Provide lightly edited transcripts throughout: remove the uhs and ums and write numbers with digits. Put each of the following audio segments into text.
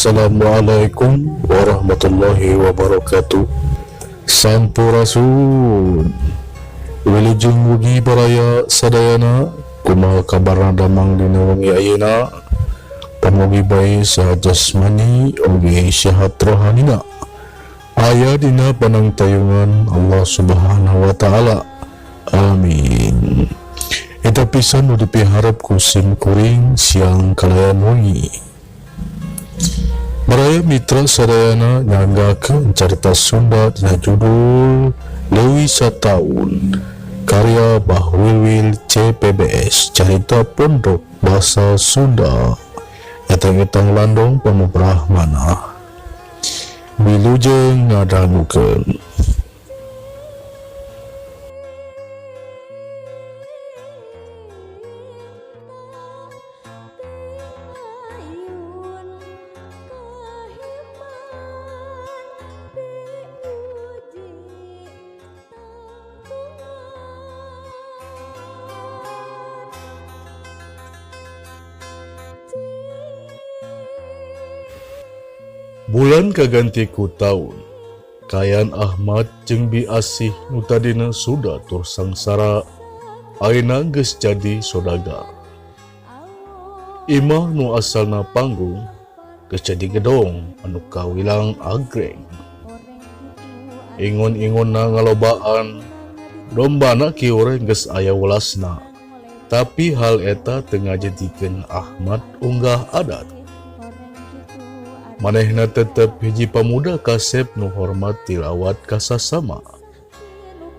Assalamualaikum warahmatullahi wabarakatuh. Sampurasun. Wilujeng wengi baraya sadayana, kumaha kabarna damang dina wengi ayeuna? Pamugi bae sehat jasmani oge sehat rohanina. Aya dina panangtayungan Allah Subhanahu wa taala. Amin. Eta pisan nu dipiharep ku sim kuring siang kalayan wengi. Baraya mitra sadayana nyanggakeun carita Sunda dina judul Leuwih Sataun karya Bah Wilwil CPBS Carita Pondok Basa Sunda etang-etang landong pamubrah manah wilujeng ngadangukeun. Bulan kaganti ku taun, kaayaan Ahmad jeung Bi Asih nu tadina suda tur sangsara ayeuna geus jadi sodagar. Imah nu asalna panggung geus jadi gedong anu kawilang agreng. Ingon-ingonna ngalobaan, dombana kiweur geus aya welasna, tapi hal eta teu ngajadikeun Ahmad unggah adat. Manehna tetep hiji pamuda kasep nu hormat tilawat ka sasama.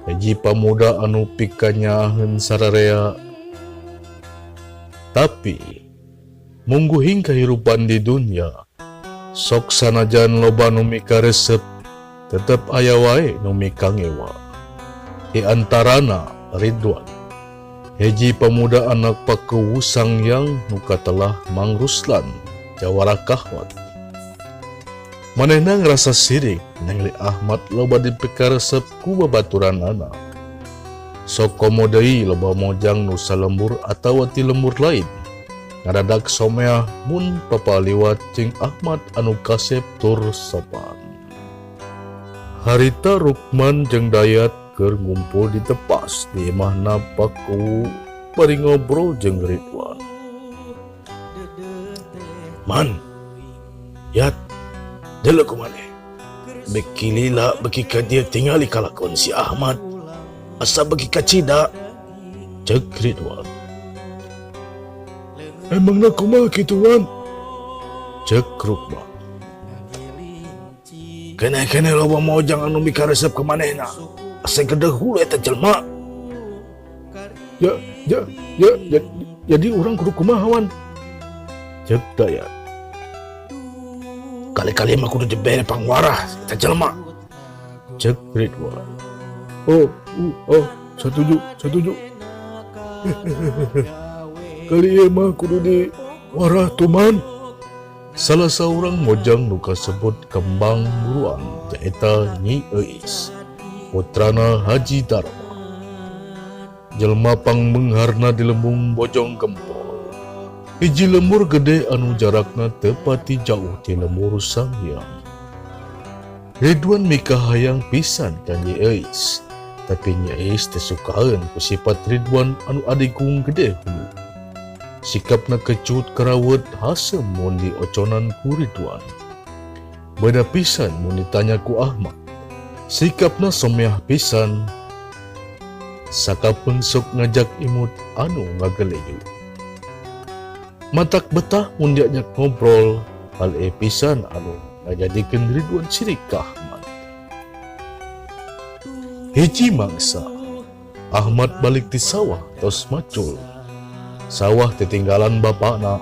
Hiji pamuda anu pikanyaaheun sararea. Tapi mungguhing kahirupan di dunya, sok sanajan loba nu mikaresep, tetep aya wae nu mikangewa. Di antarana Ridwan, hiji pamuda anak pakuwu Sanghyang nu katelah Mang Ruslan jawara kahwat. Manehna ngerasa sirik ningali Ahmad loba dipikaresep ku babaturanana. Sok komo deui loba mojang nu salembur atawa ti lembur lain. Ngadadak someah mun papaliwat jeung Ahmad anu kasep tur sopan. Harita Rukman jeung Dayat keur ngumpul di tepas di imahna paku bari ngobrol jeung Ridwan. Man, Yat, delok ku maneh. Beki lila beki ka dieu tingali kalakon si Ahmad. Asa beki kacida. Cek Ridwan. Emangna kumaha kitu Wan? Cek Rukman. Kene-kene loba mojang anu mikaresep ka manehna. Asa gede hulu eta jelema. Ya, ya, ya, ya, jadi urang kudu kumaha Wan? Cek Dayat. Kali-kali mah kudu dibere pangwarah eta jelema. Cek Ridwan. Oh, oh, setuju, setuju. Kali ieu mah kudu diwarah tuman. Salah saurang mojang nu kasebut kembang buruan nyaeta Nyi Euis, putrana Haji Darma. Jelema pangbeungharna di lembung Bojong Gempol. Hiji lembur gede anu jarakna teu pati jauh ti lembur Sanghyang. Ridwan mikahayang pisan ka Nyi Euis, tapi Nyi Euis teu sukaeun ku sifat Ridwan anu adigung gede hulu. Sikapna kecut karawet hasem mun dioconan ku Ridwan. Beda pisan mun ditanya ku Ahmad. Sikapna someah pisan. Sakapeung sok ngajak imut anu ngageleyu. Matak betah mun diajak ngobrol, hal pisan anu ngajadikeun Ridwan sirik ka Ahmad. Hiji mangsa, Ahmad balik ti sawah tos macul. Sawah titinggalan bapakna.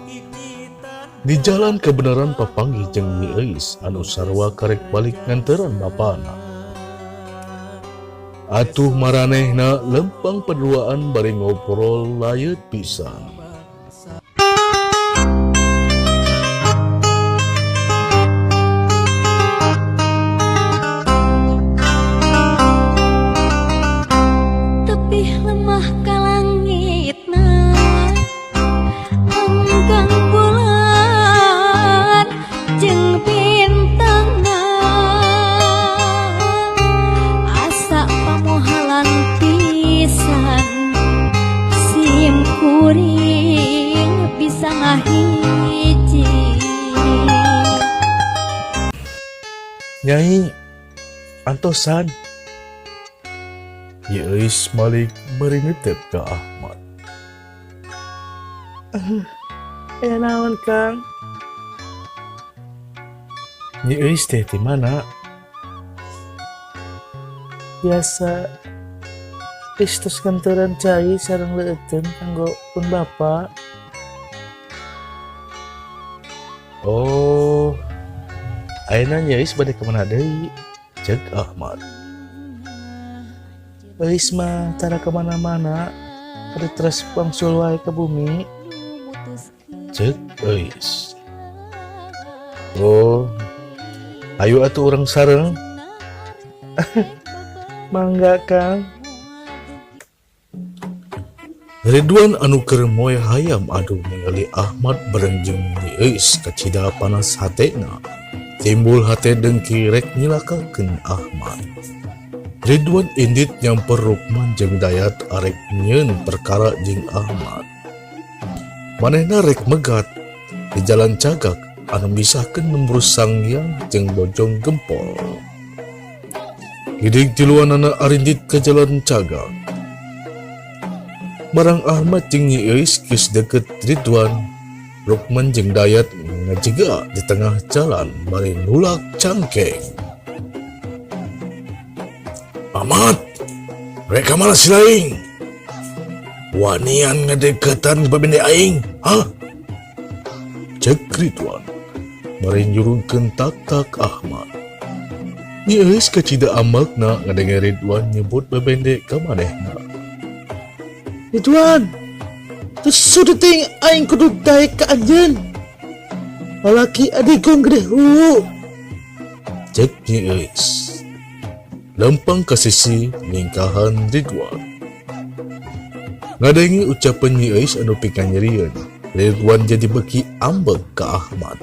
Di jalan kebenaran papanggih jeung Nyi Euis anu sarua karek balik nganteran bapakna. Atuh maranehna lempang paduaan bari ngobrol layeut pisan. Tepih lemah ka langitna enggang bulan jeung Nyai, antosan. Nyi Euis malik bari neuteup ka Ahmad. Aya naon, Kang? Nyi Euis teh ti mana? Biasa. Eis tos nganteran cai sareng leueuteun kanggo pun bapa. Oh, ayeuna Nyi Euis bade ka mana deui? Ceuk Ahmad. Euis mah tara ka mana-mana, bade teras wangsul wae ka bumi. Ceuk Euis. Oh, ayo atuh urang sareng. Mangga, Kang. Ridwan anu keur moe hayam adu ningali Ahmad bareng jeung Nyi Euis kacida panas hatena. Timbul hate dengki rek nyilakakeun Ahmad. Ridwan indit nyamper Rukman jeung Dayat arek nyieun perkara jeung Ahmad. Manehna rek megat di jalan cagak anu misahkeun Lembur Sanghyang jeung Bojong Gempol. Gidig tiluanana arindit ka jalan cagak. Barang Ahmad jeung Nyi Euis geus deukeut Ridwan, Rukman jeung Dayat ngajega di tengah jalan bari nulak cangkeng. Ahmad, rek ka mana si laing? Wanian ngadeukeutan babende aing, hah? Ceuk Ridwan bari nyurungkeun tak-tak Ahmad. Nyi Euis kacida ambekna ngadenge Ridwan nyebut babende ka manehna. Ridwan, teu sudi teuing aing kudu daek ka anjeun. Lalaki adigung gede hulu. Ceuk Nyi Euis. Lempang ka sisi ningkahan Ridwan. Ngadenge ucapan Nyi Euis anu pikanyerieun, Ridwan jadi beuki ambek ka Ahmad.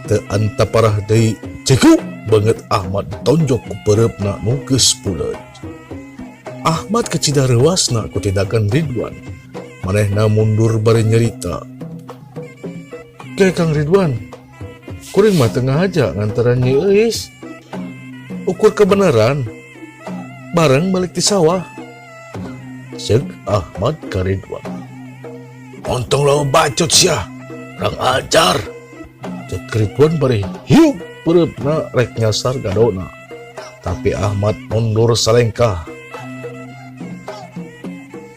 Teu antaparah deui, cekuk banget Ahmad ditonjok ku peureupna nu geus puleut. Ahmad kacida reuasna ku tindakan Ridwan. Manehna mundur bari nyerita. Ke Kang Ridwan, kuring mah teu ngahaja ngantaran Nyi Euis. Ukur kebenaran, bareng balik ti sawah. Ceuk Ahmad ka Ridwan. Ontong lawa bacot sia, kurang ajar. Ceuk Ridwan bari hiup peureupna rek nyasar gadona. Tapi Ahmad mundur salengkah.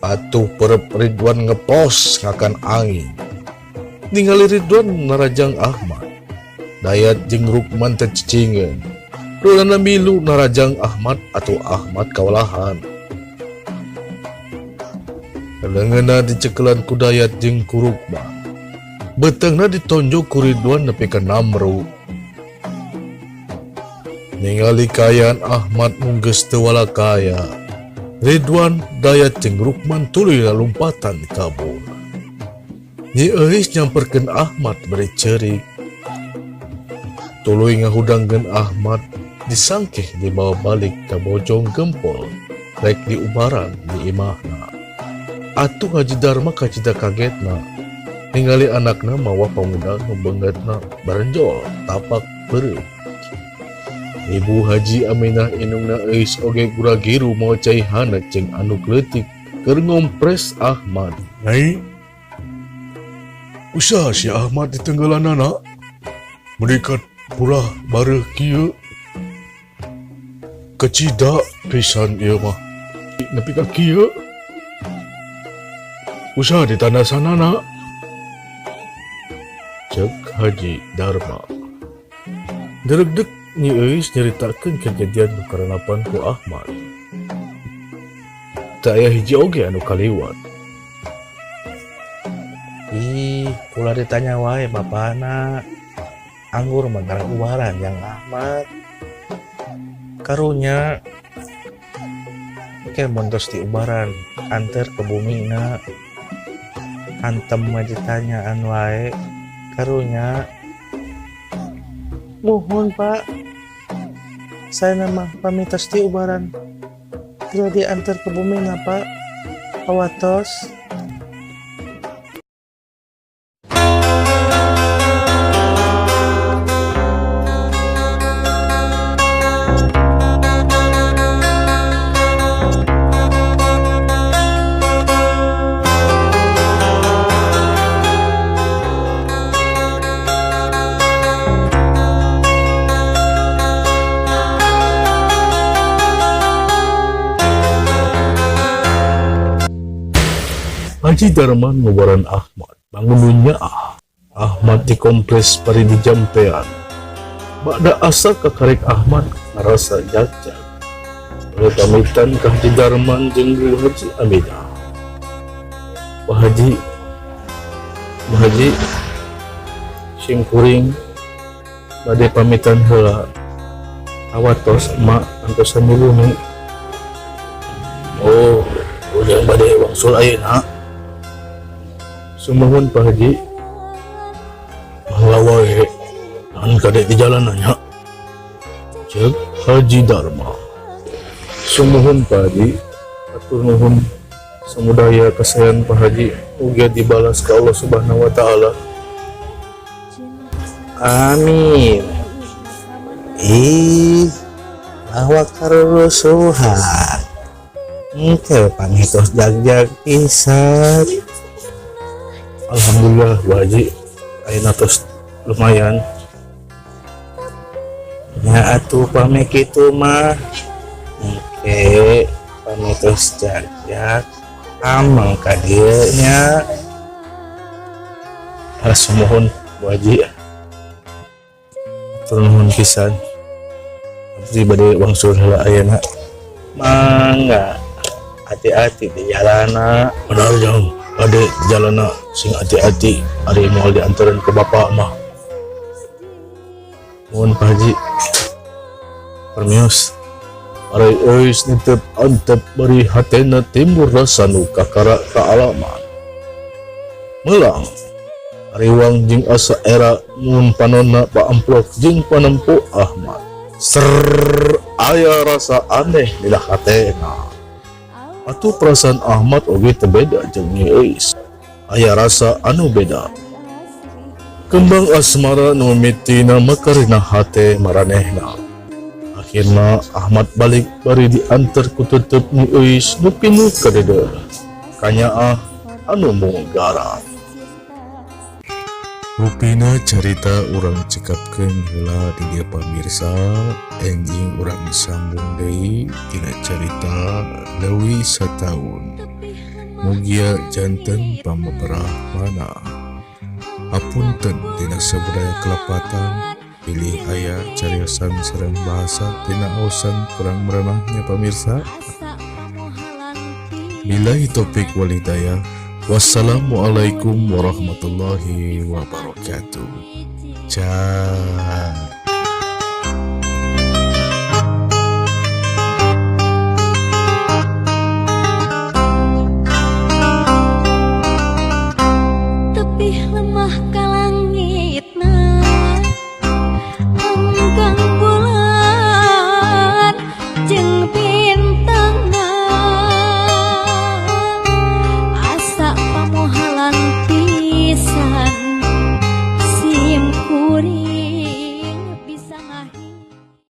Atuh perep Ridwan ngepos ngakan angin. Ningali Ridwan narajang Ahmad. Dayat jeung Rukman teh cicingeun. Rulana milu narajang Ahmad atau Ahmad kawalahan. Leungeunna dicekelan ku Dayat jeung ku Rukman. Beuteungna ditonjok ku Ridwan nepi ka namru. Ningali kaayaan Ahmad nu geus teu walakaya, Ridwan, Dayat jeung Rukman tuluy lalumpatan kabur. Nyi Euis nyamperkeun Ahmad bari ceurik. Tuluy ngahudangkeun Ahmad disangkeh dibawa balik ka Bojong Gempol rek diubaran di imahna. Atuh Haji Darma kacida kagetna ningali anakna mawa pamuda nu beungeutna barenjol tapak beureum. Ibu Haji Aminah indungna Euis oge gura-giru mawa cai haneut jeung anduk leutik keur ngompres Ahmad. Nyai, usaha si Ahmad ditenggelanana menikat purah bareuh kieu. Kacida pisan ieu mah nepi ka kieu. Usaha ditandasanana. Ceuk Haji Darma. Deregdeg Nyi Euis nyaritakeun kajadian nu karanapan ku Ahmad. Teu aya hiji oge anu kaliwat. Ih, ulah ditanya wae bapana. Anggur mah gara ubaran jang Ahmad. Karunya ke mun tos diubaran anter ke bumina. Hantem mah ditanyaan wae. Karunya. Muhun Pak, saya nama pamit tos diubaran. Tidak diantar ke bumi na Pak. Awatos. Haji Darman ngubaran Ahmad bangun nyaah. Ahmad dikompres bari dijampean. Ba'da asa kakarek Ahmad ngarasa jag-jag. Bade pamitan ka Haji Darman jeung Bu Haji Aminah. Pak Haji, Bu Haji, sim kuring bade pamitan heula. Awatos emak antosan di bumi. Oh, ujang bade wangsul ayeuna. Sumuhun, Pak Haji. Mangga wae. Nahan kade di jalan nya. Cek Haji Dharma. Sumuhun, Pak Haji. Atur nuhun samudaya kasaean Pak Haji. Mugia dibalas ka Allah Subhanahu wa taala. Amin. Ih, bahwa karurusuhan. Engke pangitos jag-jag pisan. Alhamdulillah, Bu Haji. Ayeuna tos lumayan. Ya atuh pami kitu mah. Engke pami tos jag-jag ameng ka dieu nya. Ah, sumuhun, Bu Haji. Atur nuhun pisan. Abdi bade wangsul heula ayeuna. Mangga. Hati-hati di jalana. Benar jang, ade jalana sing hati-hati, ari moal diantaran ke bapak mah. Nuhun, Pak Haji. Permios. Arai Euis nitep antep bari hatena timbul rasa nu kakara kaalaman. Melang. Ariwang jeung asa era mun panonna paamplok jeung panempo Ahmad. Ser aya rasa aneh dina hatena. Atuh perasaan Ahmad oge teu beda jeung Nyi Euis. Aya rasa anu beda. Kembang asmara nu mimitina mekar dina hate maranehna. Akhirna Ahmad balik bari diantar ku tetep Nyi Euis nu pinuh kadeudeung. Kanyaah anu munggaran. Rupina carita urang cekapkeun heula di dieu, pamirsa, enjing urang sambung deui tina carita leuwih sataun. Mugia janten pamaberah manah. Hapunten dina sabudaya kelepatan, bilih aya cariosan sareng bahasa tina aosan kurang merenah nya, pamirsa. Billahi taufik wal hidayah. Wassalamualaikum warahmatullahi wabarakatuh. Ciao.